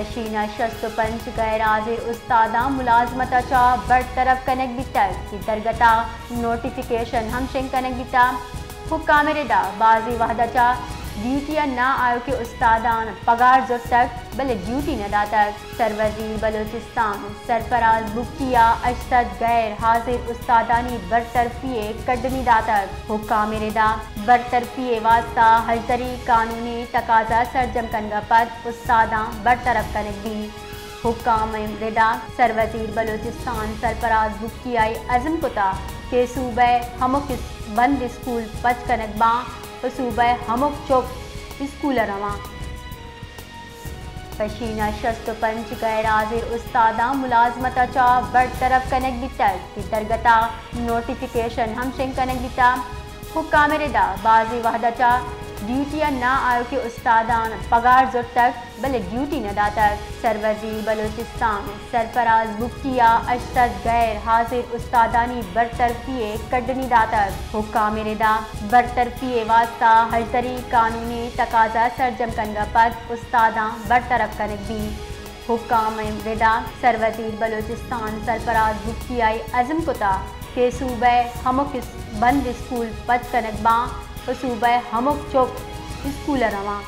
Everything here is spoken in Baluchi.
پشین ءَ شست ءُ پنچ غیر حاضر استاداں ملازمت ءَ چہ برطرف کنگ بیتگ کہ درگت ءَ نوٹیفکیشن ہم شنگ کنگ بیتگ۔ حکام ءِ ردا بازیں وہد ءَ چہ ڈیوٹی ءَ نہ آیوکیں استاداں پگار زرتگ بلے ڈیوٹی نہ داتگ۔ سروزیر بلوچستان سرفراز بگٹی ءَ ہشت سد غیر حاضر استادانی برطرفی ءِ کڈنی داتگ۔ حکام ءِ ردا برطرفی ءِ واستہ ہژدری قانونی تقاضا سرجم کنگ ءَ پد استاداں برطرف کنگ بیت۔ حکام ءِ ردا سروزیر بلوچستان سرفراز بگٹی ءَ عزم کتگ کہ صوبہ ءِ ہمک اس-، بند اسکول پچ کنگ باں ءُ صوبہ ءِ ہمک چک اسکول ءَ رواں۔ پشین ءَ شست ءُ پنچ غیر حاضر استاداں ملازمت ءَ چہ برطرف کنگ بیتگ کہ درگت ءَ نوٹیفکیشن ہم شنگ کنگ بیتگ۔ حکام ءِ ردا بازیں وہد ءَ چہ ڈیوٹی ءَ نہ آیوکیں استاداں پگار زرتگ بلے ڈیوٹی نہ داتگ۔ سروزیر بلوچستان سرفراز بگٹی ءَ ہشت سد غیر حاضر استادانی برطرفی ءِ کڈنی داتگ۔ حکام ءِ ردا برطرفی ءِ واستہ ہژدری قانونی تقاضا سرجم کنگ ءَ پد استاداں برطرف کنگ بیت۔ حکام ءِ ردا سروزیر بلوچستان سرفراز بگٹی ءَ عزم کتگ کہ صوبہ ءِ ہمک اس-، بند اسکول پچ کنگ باں ءُ صوبہ ءِ ہمک چک اسکول ءَ رواں۔